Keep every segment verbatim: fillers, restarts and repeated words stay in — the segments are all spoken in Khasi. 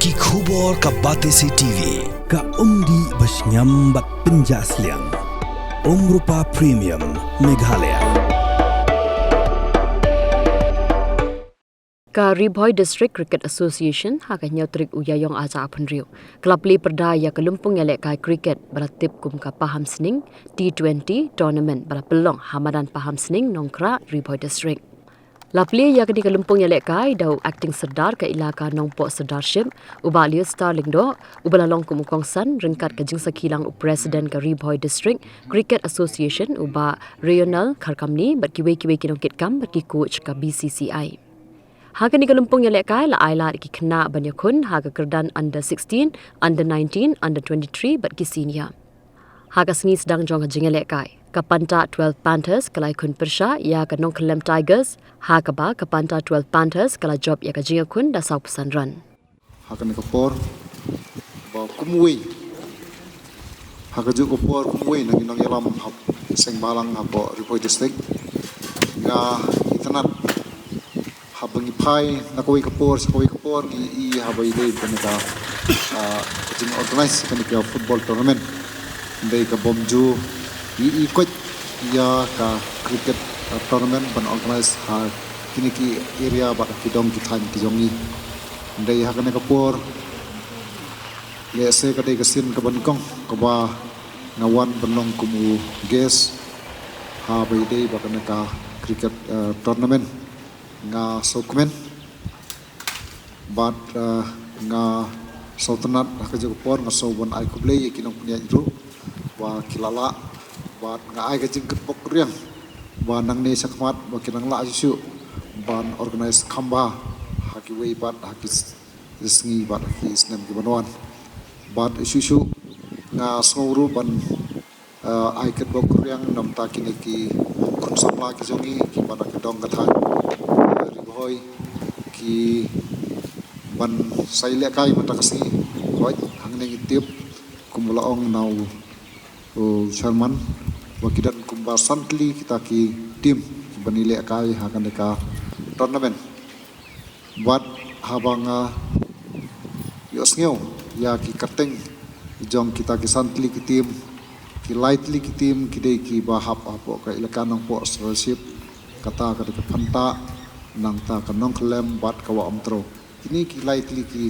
Ki khubor ka Batesi T V, ka umdih ba shngiam bad pynjah sliang. Umrupa Premium, Meghalaya. Ka Ri Bhoi District Cricket Association ha ka hynñiew tarik u Ïaïong ar hajar arphew hynriew ka la plie pyrda ïa ka lympung ïalehkai cricket ba la tip kum ka Pahamsning T twenty Tournament ba la pynlong ha madan Pahamsning, Nongkhrah, Ri Bhoi District. La plie ïa kane ka lympung ïalehkai da u Acting Sordar ka Ilaka Nongpoh Sordarship, u Bah Leostar Lyngdoh, uba la long kum u kongsan, ryngkat ka jingsakhi lang u President ka Ri Bhoi District Cricket Association, u Bah Rayonel Kharkamni, bad kiwei kiwei ki nongkitkam bad ki coach ka B C C I. Ha kane ka lympung ïalehkai la ailad ïa ki khynnah ban ïakhun ha ka kyrdan under sixteen, under nineteen, under twenty-three bad ki senior. Ha ka sngi sdang jong ka jingïalehkai, ka Pantah twelve Panthers ka la ïakhun pyrshah ïa ka Nongkhyllem Tigers, ha kaba ka Pantah twelve Panthers ka la jop ïa ka jingïakhun da sawphew san run. Ha kane ka por ba kumwei, ha kajuh ka por kumwei na ki nongïalam hap seng bhalang hapoh Ri Bhoi District, nga itynnad haba ngi phai na kawei ka por sha kawei ka por, ngi i haba ïadei bad kane ka, ah, jingorganize kane ka football tournament. Dei ka bym ju i i koit ïa ka cricket, ah, tournament ban organize ha kine ki area bad ki dong ki thaiñ ki jong ngi. Dei ha kane ka por, lehse ka dei ka sien kaba nyngkong kaba nga wan ban long kum u guest haba ïadei bad kane ka cricket, eh, tournament. Nga sngewkmen bad, eh, nga sngewtynnad ha kajuh ka por, nga sngew ban ai khublei ïa ki nongpynïaid ruh ba ki la lah, bad nga ai ka jingkyrpad kyrpang ba nangne shakhmat ba kin nang lah shuh shuh ban organize kham bha ha kiwei pat ha ki s-, sngi bad ha ki snem ki ban wan. Bad shuh shuh nga sngew ruh ban, eh, ai kyrpad kyrpang namar kine ki khun samla ki jong ngi kiba na ka dong ka thaiñ, eh, Ri Bhoi, kiban sa ïalehkai mynta ka sngi. Hooid, hangne ngi tip kum ba la ong na u, u chairman ba ki don kumba san tylli kita ki team kiban ïalehkai ha kane ka tournament. Bad haba nga ïohsngew ïa ki kyrteng jong kita ki san tylli ki team, ki lai tylli ki team ki dei kiba hap hapoh ka Elaka Nongpoh Sordarship, kata ka dei ka Pantah, nangta ka Nongkhyllem bad ka Wah Umtrew. Kine ki lai tylli ki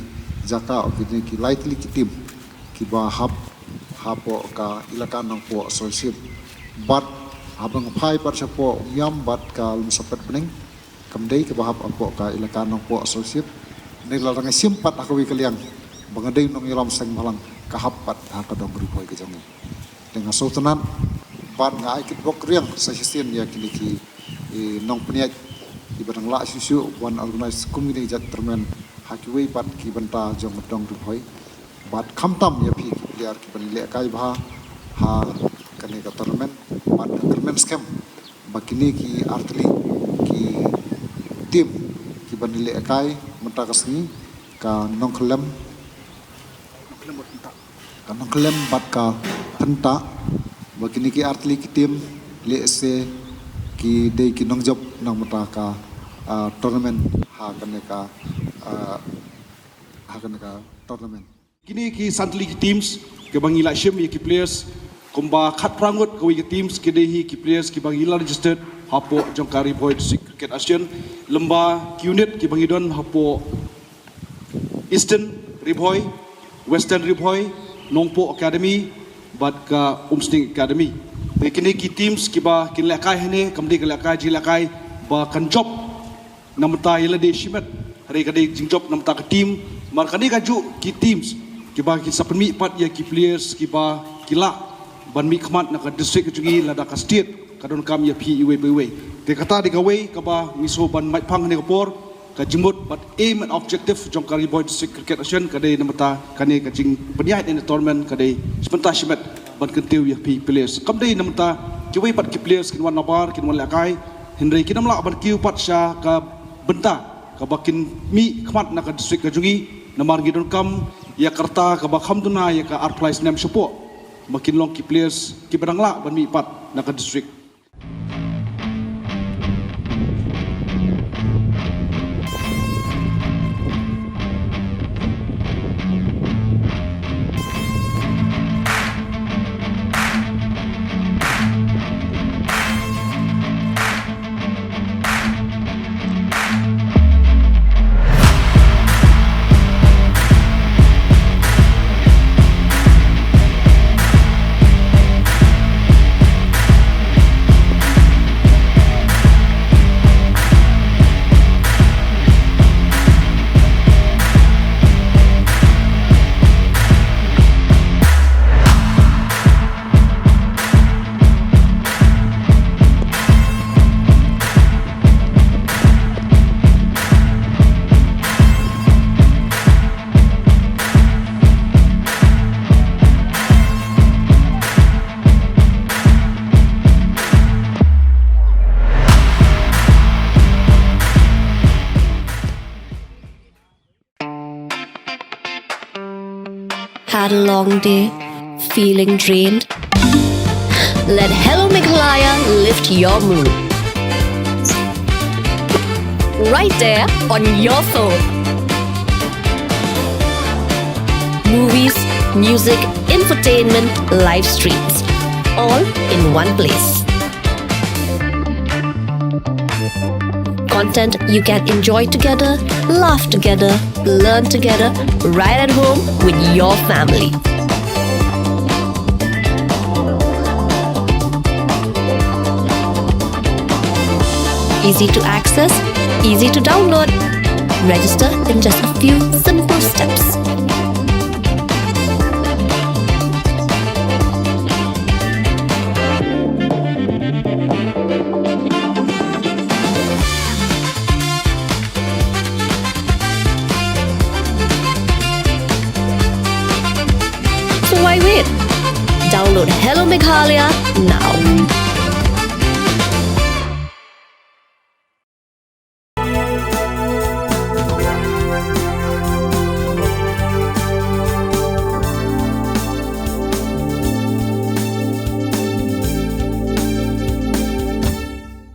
jaka, o kine ki lai tylli ki team kiba hap hapoh ka Elaka Nongpoh Sordarship. Bad haba nga phai pat shapoh Umiam bad ka Lum Sapet Bneng, kam dei kaba hap hapoh ka Elaka Nongpoh Sordarship. Hynrei lada nga shim pat ha kawei ka liang ba nga dei nongïalam seng bhalang, ka hap pat ha ka dong Ri Bhoi ka jong ngi. Te nga sngewtynnad bad nga ai kyrpad kyrpang sa shisien ïa kine ki, eh, nongpynïaid kiba dang lah shuh shuh ban organize kum kine ki jait tournament ha kiwei pat ki bynta jong ka dong Ri Bhoi. Bad khamtam ïa phi ki player kiban ïalehkai bha ha kane ka tournament bad nga kyrmen skhem ba kine ki artylli ki team kiban ïalehkai mynta ka sngi, ka Nongkhyllem, ka Nongkhyllem bad ka Pantah, ba kine ki artylli ki team lehse ki dei ki nongjop na mynta ka, ah, tournament ha kane ka, ah, ha kane ka tournament. Kine ki san tylli ki teams kiba ngi la shim ïa ki players, kumba khatphra ngut kawei ki teams ki dei hi ki players kiba ngi la registered hapoh jong ka Ri Bhoi District Cricket Association, lymba ki unit kiba ngi don hapoh Eastern Ri Bhoi, Western Ri Bhoi, Nongpoh Academy bad ka Umsning Academy. Te kine ki teams kiba kin lehkai hangne kam dei ka lehkai jingïalehkai ba kan jop na mynta ïa lade shimet, hynrei ka dei jingjop na mynta ka team. Namar kane kajuh ki teams kiba kin sa pynmih pat ïa ki players kiba ki lah ban mihkhmat na ka district ka jong ngi lada ka state ka donkam ïa phi iwei pa iwei. Te kata dei kawei kaba ngi sngewbha ban mait phang ha kane ka por, ka jingmut bad aim and objective jong ka Ri Bhoi District Cricket Association ka dei na mynta kane ka jingpynïaid ne tournament ka dei sa bynta shimet ban kyntiew ïa phi players. Kam dei na mynta kiwei pat ki players kin wan nabar kin wan lehkai, hynrei kin ym lah ban kiew pat sha ka bynta kaba kin mihkhmat na ka district ka jong ngi, namar ngi donkam ïa ka rta kaba kham duna ïa ka arphew lai snem shapoh ba kin long ki players kiba dang lah ban mih pat na ka district. Had a long day? Feeling drained? Let Hello Meghalaya lift your mood. Right there on your phone. Movies, music, infotainment, live streams, all in one place. Content you can enjoy together, laugh together, learn together, right at home with your family. Easy to access, easy to download. Register in just a few simple steps. So why wait? Download Hello Meghalaya now.